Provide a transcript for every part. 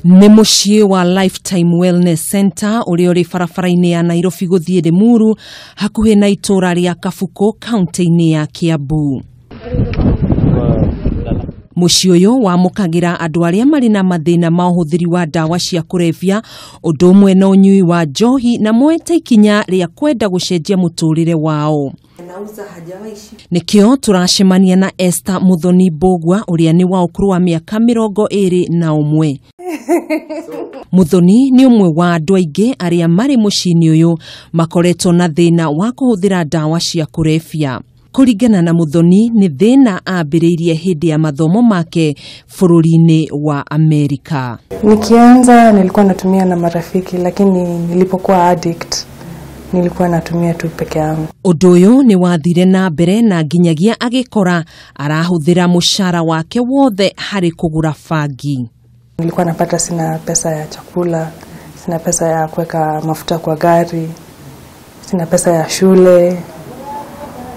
Nĩ mũciĩ wa Lifetime Wellness Center ũrĩa ũrĩ barabara-inĩ ya Nairobi gũthiĩ Limuru, hakuhĩ na itũũra rĩa Kabukũ, kaunti-inĩ ya Kiambu. Mũciĩ ũyũ wamũkagĩra andũ arĩa marĩ na mathĩna ma ũhũthĩri wa ndawa cia kũrebia, ũndũ ũmwe na ũnyui wa njohi, na moete ikinya rĩa kwenda gũcenjia mũtũrĩre wao. Nĩkĩo tũracemania na Esther Muthoni Mbũgua, ũrĩa nĩ wa ũkũrũ wa mĩaka 21. Muthoni nĩ ũmwe wa andũ aingĩ arĩa marĩ mũciĩ-inĩ ũyũ makoretwo na thĩna wa kũhũthĩra ndawa cia kũrebia. Kũringana na Muthoni, nĩ thĩna ambĩrĩirie hĩndĩ ya mathomo make bũrũri-inĩ wa Amerika. Nikianza nilikuwa natumia na marafiki, lakini nilipokuwa addict nilikuwa natumia tu peke yangu. Ũndũ ũyũ nĩ wathire na mbere na nginyagia agĩkora arahũthĩra mũcara wake wothe harĩ kũgũra bangi. Nilikuwa napata sina pesa ya chakula, sina pesa ya kuweka mafuta kwa gari, sina pesa ya shule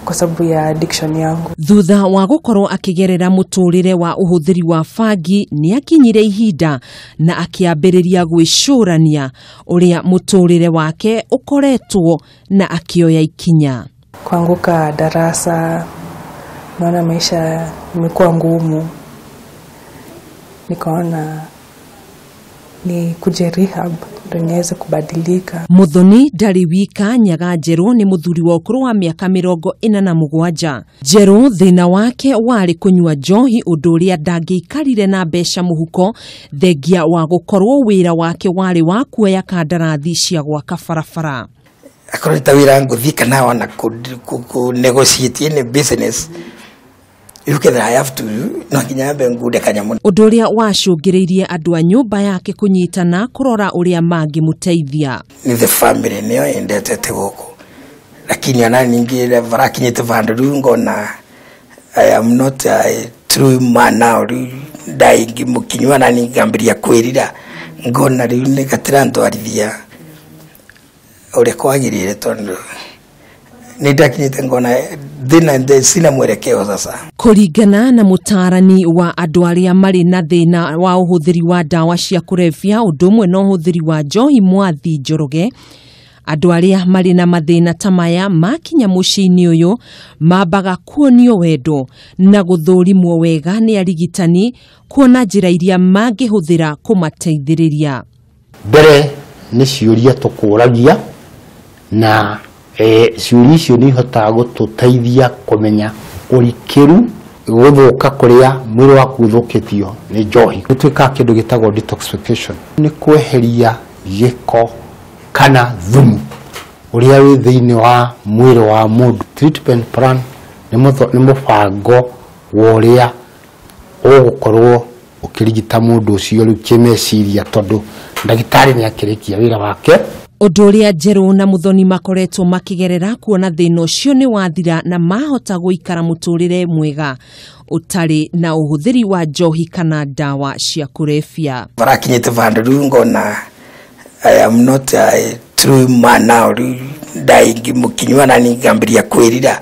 kwa sababu ya addiction yangu. Thutha wa gũkorwo akĩgerera mũtũrĩre wa ũhũthĩri wa bangi, nĩ akinyire ihinda na akĩambĩrĩria gwĩcũrania ũrĩa mũtũrĩre wake ũkoretwo na akĩoya ikinya. Kuanguka darasa, naona maisha imekuwa ngumu. Nikaona ni kuje rehab ndo niweze kubadilika. Muthoni ndarĩ wika. Nyaga Njerũ nĩ mũthuri wa ũkũrũ wa mĩaka 47. Njerũ thĩna wake warĩ kũnyua njohi, ũndũ ũrĩa ndangĩikarire na mbeca mũhuko, thengia wa gũkorwo wĩra wake warĩ wa kuoya kandarathi cia gwaka barabara. Akorwo ta wĩra ngũthiĩ kana ona kũ negotiate any business, rĩu ketha I have to, no nginya nyambe ngunde kanyamũ. Ũndũ ũrĩa wacũngĩrĩirie andũ a nyũmba yake kũnyitana kũrora ũrĩa mangĩmũteithia. Nĩ the family nĩyo ĩndetete gũkũ, lakini ona ningĩ barakinyĩte vandũ rĩu ngona I am not a true man now. Rĩu ndaingĩ na ningĩ ngambĩrĩria kwĩrira, ngona rĩu nĩ gatirantwarithia ũrĩa kwagĩrĩire, tondũ nĩ ndakinyĩte ngona thĩna sina mwelekeo sasa. Kũringana na mũtaarani wa andũ arĩa marĩ na thĩna wa ũhũthĩri wa ndawa cia kũrebia, ũndũ ũmwe na ũhũthĩri wa njohi, Mwathi Njoroge, andũ arĩa marĩ na mathĩna ta maya makinya mũciĩ-inĩ ũyũ mambaga kuonio wendo na gũthũrimwo wega nĩ arigitani kuona njĩra iria mangĩhũthĩra kũmateithĩrĩria. Mbere nĩ ciũria tũkũragia, na ciũria icio nĩ ihotaga gũtũteithia kũmenya ũrikĩru gũthũka kũrĩa mwĩrĩ waku ũthũkĩtio nĩ njohi. Nĩ twĩkaga kĩndũ gĩtagwo detoxification, nĩ kweheria gĩko kana thumu ũrĩa wĩ thĩinĩ wa mwĩrĩ wa mũndũ. Treatment plan nĩ mũbango wa ũrĩa ũgũkorwo ũkĩrigita mũndũ ũcio rĩu kĩmeciria, tondũ ndagĩtarĩ nĩ akĩrĩkia wĩra wake. Ũndũ ũrĩa Njerũ na Muthoni makoretwo makĩgerera kuona thĩna ũcio nĩ wathira na mahota gũikara mũtũrĩre mwega ũtarĩ na ũhũthĩri wa njohi kana ndawa cia kũrebia. Barakinyĩte vandũ rĩu ngona I am not a true man now. Rĩu ndaingĩ mũkinyua na ningĩ ngambĩrĩria kwĩrira.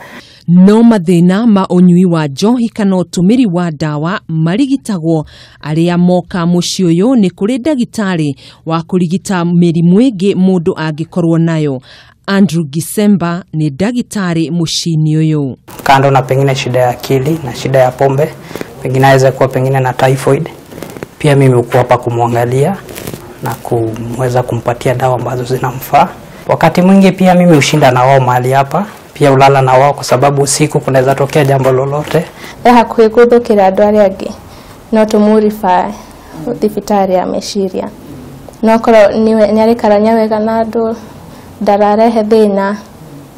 No mathĩna ma ũnyui wa njohi kana ũtũmĩri wa ndawa marigitagwo arĩa moka mũciĩ ũyũ nĩ kũrĩ ndagĩtarĩ wa kũrigita mĩrimũ ĩngĩ mũndũ angĩkorwo nayo. Andrew Gisemba nĩ ndagĩtarĩ mũciĩ-inĩ ũyũ. Kando na pengine shida ya akili na shida ya pombe, pengine aweza kuwa pengine na typhoid, pia mimi hukuwa hapa kumwangalia na kumweza kumpatia dawa ambazo zinamfaa. Wakati mwingi pia mimi hushinda na wao mahali hapa, pia ulala na wao kwa sababu usiku kunaweza tokea jambo lolote. Hakuhĩ gũthũkĩra andũ arĩa angĩ, no tũmũriba thibitarĩ ya meciria. No korwo nĩ arĩkarania wega na andũ, ndararehe thĩna,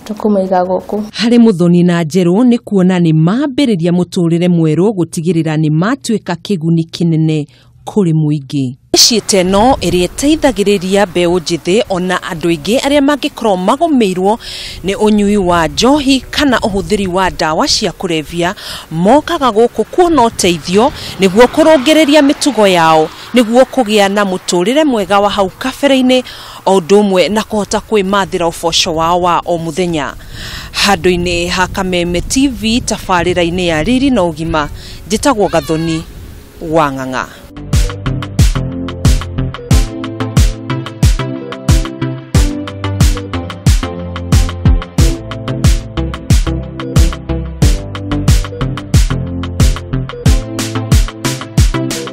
tũkũmũiga gũkũ. Harĩ Muthoni na Njerũ nĩ kuona nĩ mambĩrĩria mũtũrĩre mwerũ gũtigĩrĩra nĩ matuĩka kĩguni kĩnene kũrĩ mũingĩ. Mĩciĩ ta ĩno ĩrĩa ĩteithagĩrĩria mbeũ njĩthĩ ona andũ aingĩ arĩa mangĩkorwo magũmĩirwo nĩ ũnyui wa njohi kana ũhũthĩri wa ndawa cia kũrebia, mokaga gũkũ kuona ũteithio nĩguo kũrũngĩrĩria mĩtugo yao, nĩguo kũgĩa na mũtũrĩre mwega wa hau kabere-inĩ, o ũndũ ũmwe na kũhota kwĩmathĩra ũboco wao wa o mũthenya. Handũ-inĩ ha Kameme TV tabarĩra-inĩ ya Riri na Ũgima, njĩtagwo Gathoni wa Ng'ang'a.